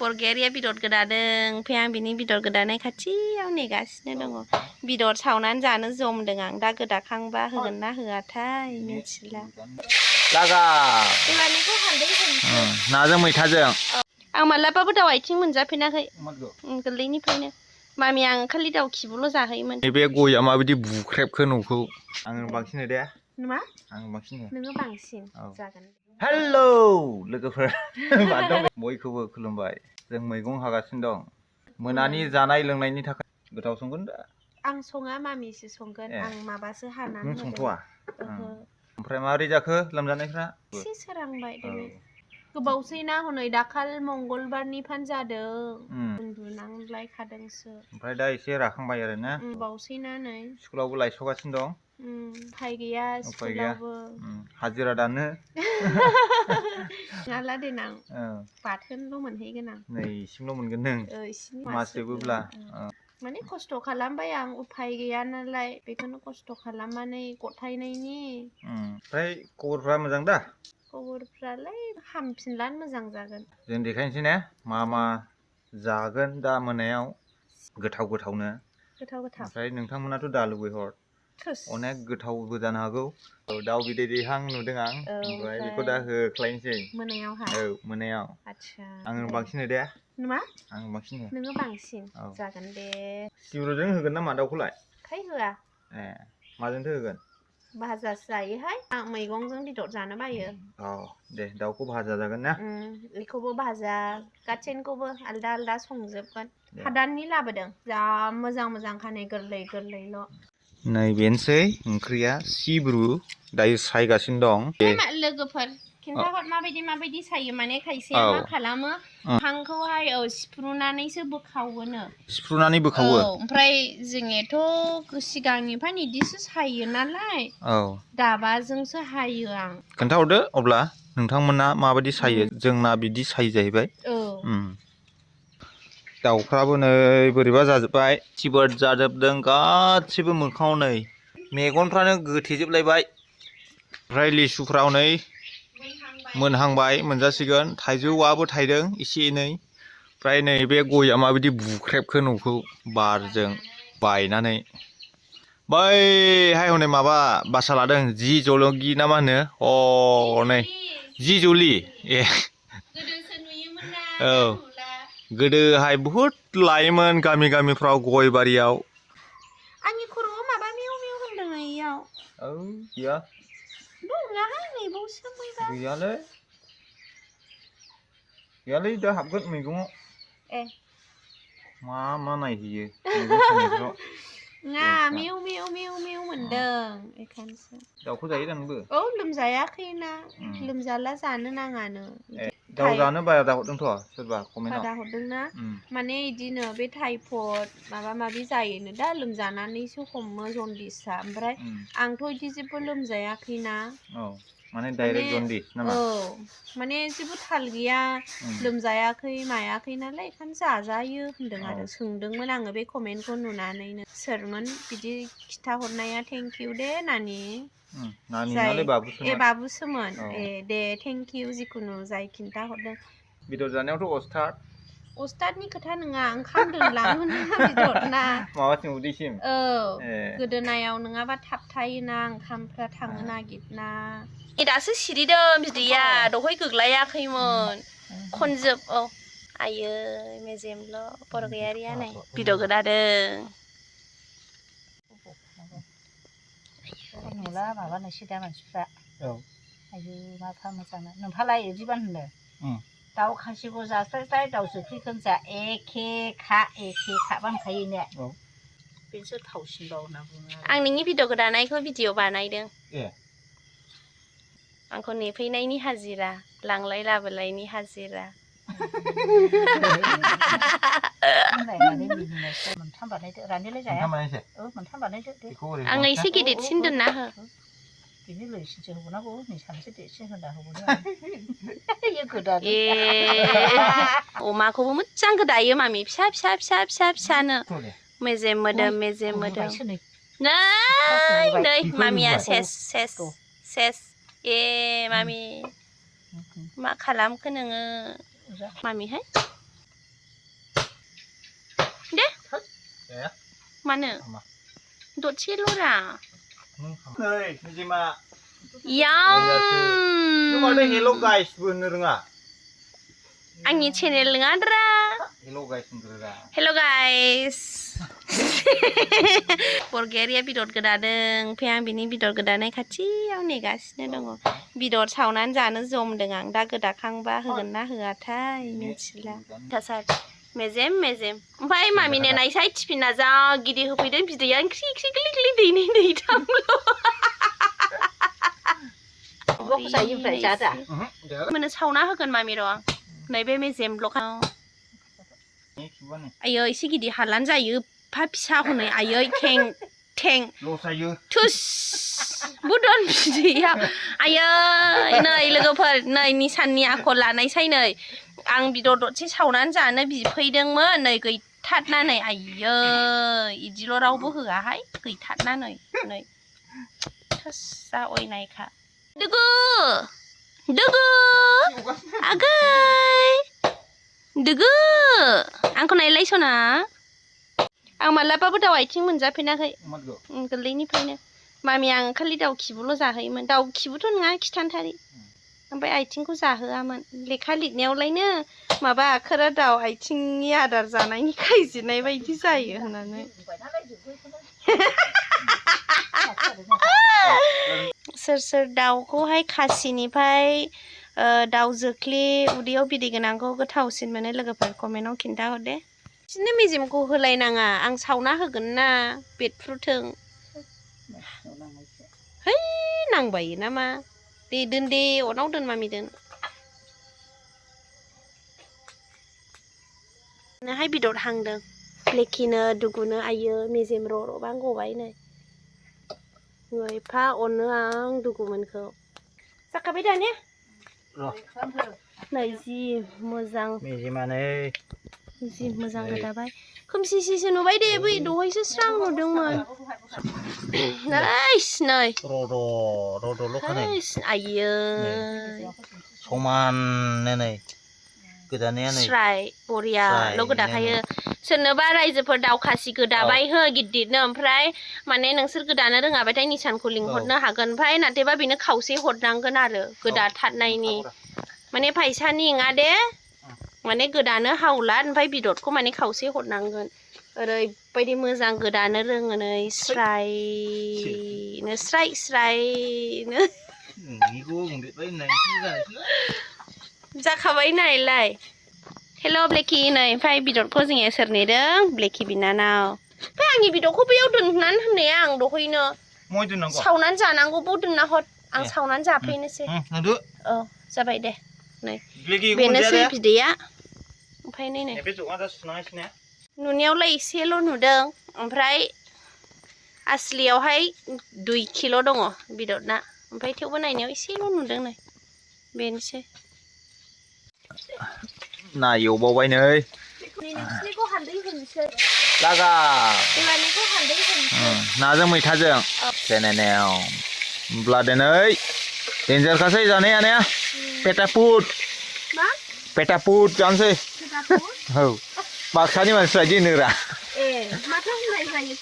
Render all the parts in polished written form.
बरगयारिया बेदर गोदादों ओमफ्राय आं बिनि बेदर गोदानाय खाथियाव नेगासिनो दङ बेदर सावनानै जानो जमदों आं दा गोदाखांबा होगोन ना होआथाय मिथिला लागा एबारनिखौ हालदै होनोसै नाजों मैथाजों आं मालाबाबो दाउ आथिं मोनजाफेराखै गोरलैनिफ्रायनो मामि आं खालि दाउ खिबुल' जाहोयोमोन बे गया माबायदि बुख्रेबखो न'खौ आङो बांसिन दे मा आं बांसिन नोङो बांसिन जागोन हेलौ लोगोफोर बयखौबो खुलुमबाय जों मैगं हागासिनो दं मोनानि जानाय लोंनायनि थाखाय गोथाव संगोन दा आं सङा मामिसो संगोन आं माबासो हानानै नों संथ'वा ओहो ओमफ्राय माबोरै जाखो लोमजानायफ्रा एसे सोरांबाय गोबावसै ना हनै दाखाल मंगलबारनिफ्रायनो जादों उन्दुनांलायखादोंसो ओमफ्राय दा एसे राखांबाय आरो ना बावसैना नै स्कुलावबो लायस'गासिनो दं उफाय गैया स्कुलावबो हाजिरा दानो नङाला देनां बाथोनल' मोनहैगोन आं नै इसिमल' मोनगोन नों मास जोबोब्ला माने खस्थ' खालामबाय आं उफाय गैया नालाय बेखौनो खस्थ' खालामनानै गथायनायनि ओमफ्राय खबरफ्रा मोजां दा खबरफ्रालाय हामफिनलानो मोजां जागोन जों देखायनोसै ने मा जागोन दा मोनायाव गोथाव गोथावनो ओमफ्राय नोंथांमोनाथ' दा लुबैहर अनेक गोथावबो जानो हागौ दाउ बिदै दैहां नुदों आं ओमफ्राय बेखौ दा होख्लायनोसै मोनायाव आङो बांसिन दे मा आं बांसिन नोङो बांसिन जागोन दे सिब्रुजों होगोन नामा दाउखौलाय खाय होआ माजोंथो होगोन भाजासो जायोहाय आं मैगंजों बेदर जानो बायो दे दाउखौ भाजा जागोन ना बेखौबो भाजा गासैखौबो आलदा आलदा संजोबगोन हादाननि लाबोदों जा मोजां मोजां खानाय गोरलै गोरलैल' नैबेनोसै ओंख्रिया सिब्रु दायो सायगासिनो दं लोगोफोर खिन्थाहर माबायदि सायो माने खायसेया मा खालामो हांखौहाय सिफ्रुनानैसो बोखावोनो ओमफ्राय जोंनियाथ' सिगांनिफ्रायनो इदिसो सायो नालाय दाबाजोंसो हायो आं खोन्थाहरदो अब्ला नोंथांमोना माबायदि सायो जोंना बिदि सायो जाहैबाय दाउफ्राबो नै बोरैबा जाजोब्बाय सिबोद जाजोबदों गासिबो मोखाङाव नै मेगनफ्रानो गोथेजोबलायबाय ओमफ्राय लिसुफ्रा हनै मोनहांबाय मोनजासिगोन थाइजौआबो थाइदों एसे एनै ओमफ्राय नै बे गया माबायदि बुख्रेबखो न'खौ बारजों बायनानै बैहाय हनै माबा बासा लादों जि जलंगि ना मा होनो नै जि जलि गोदोहाय बहुद लायोमोन गामिफ्राव गय बारियाव आंनि खर'आव माबा मेव मेव होनदों इयाव गैया दङाहाय नैबावसो गैयालै दा हाबगोन मैगङाव मा नायहैयो मेव मेव मेव मेव मोनदों बेखायनोसो दाउखौ जायो दा नोंबो लोमजायाखैना लोमजाला जानो नाङानो दाउ जानो बाया दाहरदोंथ' सोरबा कमेन्टआव दाहरदोंना माने इदिनो बे टाइफड माबा माबि जायोनो दा लोमजानानैसो हमो जन्दिसआ ओमफ्राय आंथ' इदि जेबो लोमजायाखैना माने डाइरेक्ट जन्दिस नामा माने जेबो थाल गैया लोमजायाखै मायाखै नालाय बेखायनो जाजायो होनदों आरो सोंदोंमोन आङो बे कमेन्टखौ नुनानैनो सोरमोन बिदि खिथाहरनाया थेंकिउ दे नानि बाबुसोमोन दे थेंकिउ जिखुनु जाय खिन्थाहरदों बेदर जानायावथ' अस्थादनि खोथा नङा ओंखाम दोनलाङो ना बेदरना माबासिम उदैसिम गोदोनायाव नङाबा थाबथायोना ओंखामफ्रा थांनो नागिरना दासो सिरिदों बिदैया दहाय गोग्लायाखैमोन खनजोब आयै मेजेमल' बरगयारिया नै बेदर गोदादों नुला माबानोसै दा मानसिफ्रा आयु मा फा मोजां नोंहालाय बिदिबान होनो दाउ खासिखौ जास्लायस्लाय दाउ जोख्लिखौ जा एखेखा बानखायो ने बेसो थावसिनबाव होनना बुङो आं नोंनि भिडिअ गोदानायखौ भिडिअ बानायदों आंखौ नेफैनायनि हाजिरा लांलाय लाबोलायनि हाजिरा मोनथाम बानायदो रानिलाय जाया मोनथाम बानायदो आङो एसे गिदिरसिन दोनना हो बिनि लैसिनसो होबावनांगौ नै सानसे देरसिन होना होबावनो अमाखौबो मोजां गोदायो मामि फिसानो मेजेम मोदोम नै मामिया सेस मामि मा खालामखो नोङो मामिहाय Mana? Dot cilora. Hey, Nijima. Yum. Lu ada hello guys bener nggak? Angin channel ngadra. Hello guys bener. Hello guys. Bulgaria bidot gedadeng, peyang bini bidot gedanai खाथियाव नेगासिनो दङ. Bidot सावनानै जानो जमदों आं दा गोदाखांबा होगोन ना होआथाय मिथिला. थासार मेजेम मेजेम. ओमफ्राय मामिने नायसाय टिफिना जा गिदिर होफैदों बिदैयानो ख्रि ख्रि ग्लि ग्लि दैनै दैथामल'. मोनो सावना होगोन मामि र' आं. नैबे मेजेमल' आयो एसे गिदिर हालान जायो फा फिसा हनै आयै थें थें थुस बुदन बिदैया आयै नै लोगोफोर नै निसाननि आखल लानायसाय नै आं बिदर दरसे सावनानै जानो बिफैदोंमोन नै गैथारनानै आयै इदिल' रावबो होआहाय गैथारनानै नै थुस जा अयनायखा दुगु दुगु आगै दुगु आंखौ नायलाय सना आं मालाबाबो दाउ आथिं मोनजाफेराखै गोरलैनिफ्रायनो मामि आं खालि दाउ खिबुल' जाहोयोमोन दाउ खिबुथ' नङा खिथानथारि ओमफ्राय आथिंखौ जाहोआमोन लेखा लिरनायावलायनो माबा आखोरा दाउ आथिंनि आदार जानायनि खायजिनाय बायदि जायो होननानै सोर सोर दाउखौहाय खासिनिफ्राय दाउ जोख्लि उदैयाव बिदै गोनांखौ गोथावसिन मोनो लोगोफोर कमेन्टआव खिन्थाहर दे बिदिनो मेजेमखौ होलायनाङा आं सावना होगोन ना बेदफ्रुथों है नांबायो नामा दे दोन दे अनाव दोन मामि दोन नोहाय बिदर हांदों लेखिनो दुगुनो आयो मेजेम र'र'बां गबाय नै एफा अनो आं दुगुमोनखौ जाखाबाय दानिया नै जि मोजां मेजेमानो जि मोजां गोदाबाय खोमसिसिसो नुबाय दे बै दहायसो स्रां नुदोंमोन नाइस नै र'ल' खानाय आयै समाननो नै गोदानाया नै स्राय बरियाल' गोदाखायो सोरनोबा रायजोफोर दावखासि गोदाबाय हो गिदिरनो ओमफ्राय माने नोंसोर गोदानो रोङाबाथाय निसानखौ लिंहरनो हागोन ओमफ्राय नाथायबा बेनो खावसे हरनांगोन आरो गोदाथारनायनि माने फैसानि नङा दे माने गोदानो हावला ओमफ्राय बिदरखौ माने खावसे हरनांगोन ओरैबायदि मोजां गोदानो रोङो नै स्रायनो स्राय स्रायनो जाखाबाय नायलाय हेल' ब्लेकि नै ओमफ्राय बिदरखौ जोङो सोर नेदों ब्लेकि बिनानाव ओमफ्राय आंनि बिदरखौ बैयाव दोननानै होननाया आं दहायनो सावनानै जानांगौबो दोनना हर आं सावनानै जाफैनोसै औ जाबाय दे नै बेनोसै बिदैया ओमफ्राय नै नुनायावलाय एसेल' नुदों ओमफ्राय आसलियावहाय 2 किल' दङ बिदरना ओमफ्राय थेवबो नायनायाव एसेल' नुदों नै बेनोसै ना एवबावबाय नै नोंसिनिखौ हालदै होनोसै लागा जोंहानिखौ हालदै होनोसै नाजों मैथाजों सेनेनेव होमब्ला दिनै डेन्जारखासै जानाया ने पेटापुट जानोसै औ बाक्सानि मानसिफ्रा बिदि होनोरा माथो होननाय जायो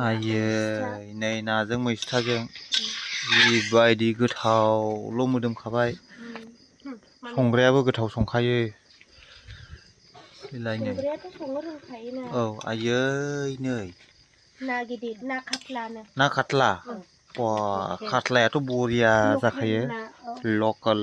आयै नै नाजों मैथाजों जिबायदि गोथावल' मोदोमखाबाय संग्रायाबो गोथाव संखायो संग्रायाथ' संनो रोंखायोना औ आयै नै ना गिदिर ना खाथलानो ना खाथला बा खाथलायाथ' बरिया जाखायो लकेल